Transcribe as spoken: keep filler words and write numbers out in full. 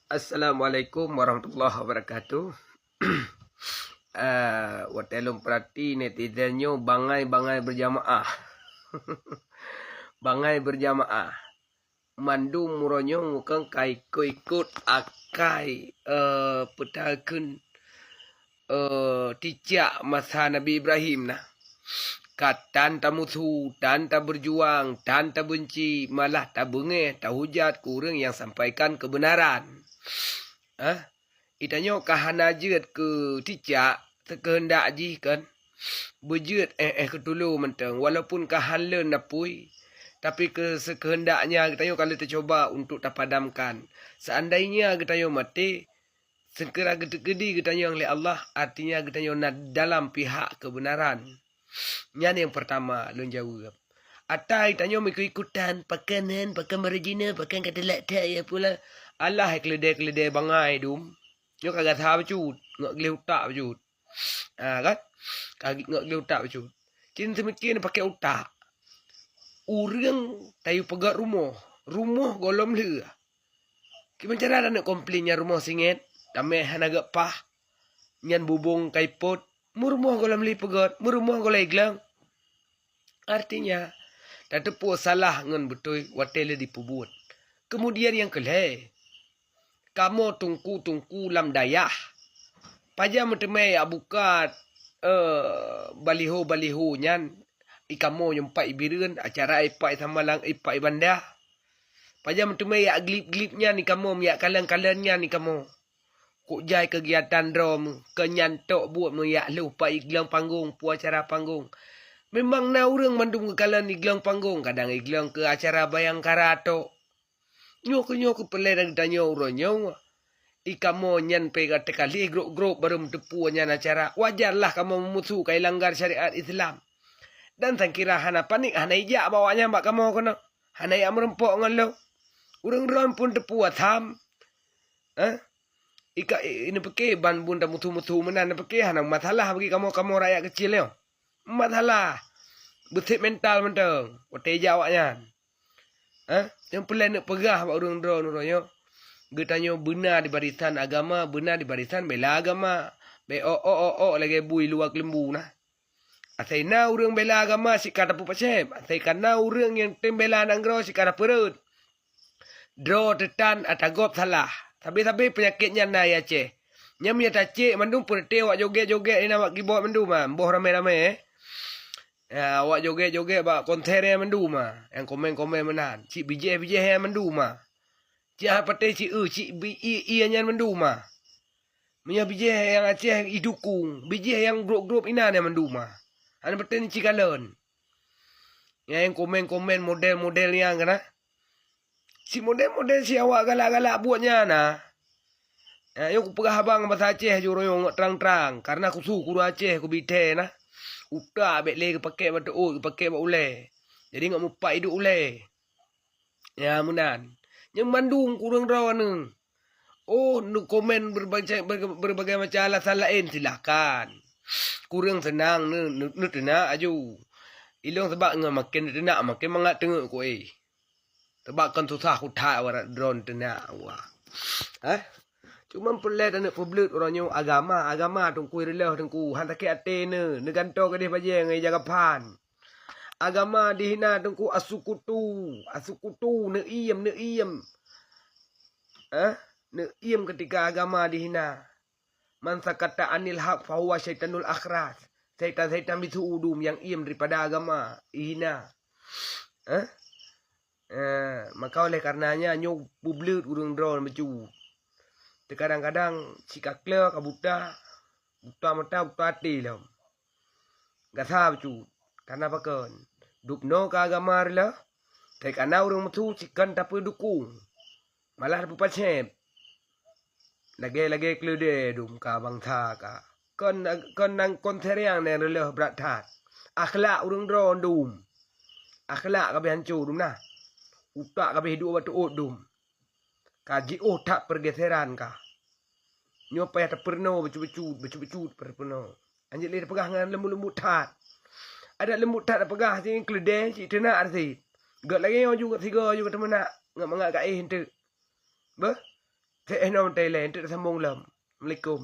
Assalamualaikum warahmatullahi wabarakatuh. Eh, watée lôn peurati netizen nyoe bangai-bangai berjamaah. Bangai berjamaah. Mandum uroe nyoe kon ka ikot-ikot akai, eh, peue takheun, eh, ticak masa Nabi Ibrahim na. Ka tan tamusu, tan taberjuang, tan tabenci, malah tabeungéh, tahujat keu ureuëng nyang sampaikan keubeunaran. Hah? Geutanyoe ka hana jeuet keu ticak, seukeuheundak jih kon. Beujeuet éh-éh keu tulô mantong, walaupun ka han lôn apui, tapi keu seukeuheundak nyan geutanyoe ka lheueh teucuba untuk tapadamkan. Seandainya geutanyoe maté, seukira geuteukeuhdi geutanyoe lé Allah, artinya geutanyoe na dalam pihak keubeunaran. Nyan nyang peurtama lôn jaweueb. Ata geutanyoe meuikut-ikutan, pakon nyan, pakon baru jinoe, pakon ka teulak that, ya pula. Alah, keuleude-keuleude bangai dum. Nyoe ka gata bacut, ngon gleh utak bacut. Ha, kan? Ka ngon gleh utak bacut. Cit seumiké pakai utak. Ureuëng tayue peugét rumoh, rumoh gohlom lheueh. Kiban cara taneuk komplain nyan rumoh singét, tamé hana geupaih, nyan bubông ka ipot, meurumoh gohlom lé peugét, meurumoh gohlom igleng. Artinya, tateupeue salah ngon beutôi watée lé jipeubuet. Kemudian nyang keu lhée, kamoe teungku-teungku lam dayah, pajan meuteumé jak buka, eh, baliho-baliho nyan, i kamoe nyang pat i Bireuen, acara i pat i Samalang, i pat i Banda. Pajan meuteumé jak glip-glip nyan i kamoe, jak kalon-kalon nyan i kamoe. Kok jai keugiatan droe meu, keu nyan tok buet meu jak lheueh pat i gleng panggong, peue acara panggong. Memang na ureuëng mandum geukalon i gleng panggong, kadang i gleng keu acara bayangkara tok. Nyoe keuh, nyoe keuh peureulée geutanyoe uroe nyoe. I kamoe nyan pih ka teukalih grob-grob barô meuteupeue nyan acara. Wajarlah kamoe meumusu ka ilanggar syariat Islam. Dan sang kira hana panik, hana ijak bak awaknyan bak kamoe keunoe. Hana ijak meurumpok ngon lôn. Ureuëng droe pun teupeue tham. Eh? Ika, i, i, neupiké ban bun tamusu-musu meunan, neupiké hana masalah bagi kamoe, kamoe rakyat keucil nyoe. Masalah. Beusét mental mantong. Watée ijak awaknyan. Eh, nyang peureulée neupeugah bak ureuëng droe uroe nyoe, geutanyoe beuna di barisan agama, beuna di barisan bela agama. Bék ôk-ôk-ôk lagée bui luwa keuleumbu na. Asai na ureuëng bela agama sika tapeupaséb, asai ka na ureuëng nyang tem bela nanggroe sika tapeureuet. Droe teutan ata gob salah. Sabe-sabe peunyakét nyan na i Aceh. Nyan meunyoe tacék mandum peureuté awak jogét-jogét inan awak kibot mandum, ah, boh ramé-ramé, eh. Ya, awak jogét-jogét bak konser nyan mandum, ah, nyang komen-komen meunan. Cit bijéh-bijéh nyan mandum, ah. Cit hai patéh cit eu, cit bi-, ie-ie nyan mandum, ah. Meunyoe bijéh nyang Aceh idukung, bijéh nyang grob-grob inan nyan mandum, ah. Hana patéh cit kalon. Nyang komen-komen model-model nyan kana. Si model-model si awak galak-galak buet nyan na. Ya, nyoe kupeugah haba ngon basa Aceh jih uroe nyoe ngon trang-trang, karena kusu kureueng Aceh kubi thée na. Utak bék lé geupaké bak teuôt, geupaké bak ulée. Jadi ngon mupat iduek ulée. Ya, meunan. Nyang mandum kureueng droeneuh. Oh, neukomen berbagai, berbagai macam alasan laén, silahkan. Kureueng seunang neu-, neu-, neuteunak aju. Ilong sabab ngon maken neuteunak, maken mangat teungeut ku éh. Sabab kon susah kuthat awak droe teunak, wah. Eh? Cuma peureulée taneuk peubleuet uroe nyoe agama, agama teungku reuloh teungku. Han sakét até neu, neugantoe keudeh bajée ngon ija gapan. Agama dihina teungku asukutu, asukutu, neuiem, neuiem. Eh? Neuiem ketika agama dihina. Man sakata anil haq fahuwa syaitanul akhras. Syaitan-syaitan bisu udum nyang iem daripada agama ihina. Eh? Eh, maka oleh karenanya nyoe peubleuet ureuëng droe bacut. Teukadang-kadang cit ka kle ka buta, buta mata, buta até lom. Gasa bacut. Kana pakon? Dubnoe keu agama reuloh, teukana ureuëng meusu cit kon tapeudukung. Malah tapeupacéb. Lagée-lagée keuleude dum ka bansa ka. Kon, kon nang kon seriang nang reuloh brat that. Akhlak ureuëng droe dum. Akhlak ka beh hanco dum na. Utak ka beh duek bak teuôt dum. Ka jiôh that pergeseran ka. Nyoe payah tapeurunoe bacut-bacut, bacut-bacut tapeurunoe. Anjeuet lé tapeugah ngon leumbot-leumbot that. Adak leumbot that tapeugah si keuleude cit teunak arsé. Gét lagée nyoe ju gét sigoe ju gét teumeunak ngon mangat ka éh enteuk. Beuh. Seu'éh noe mantong ilée, eunteuk tasambong lom. Assalamualaikum.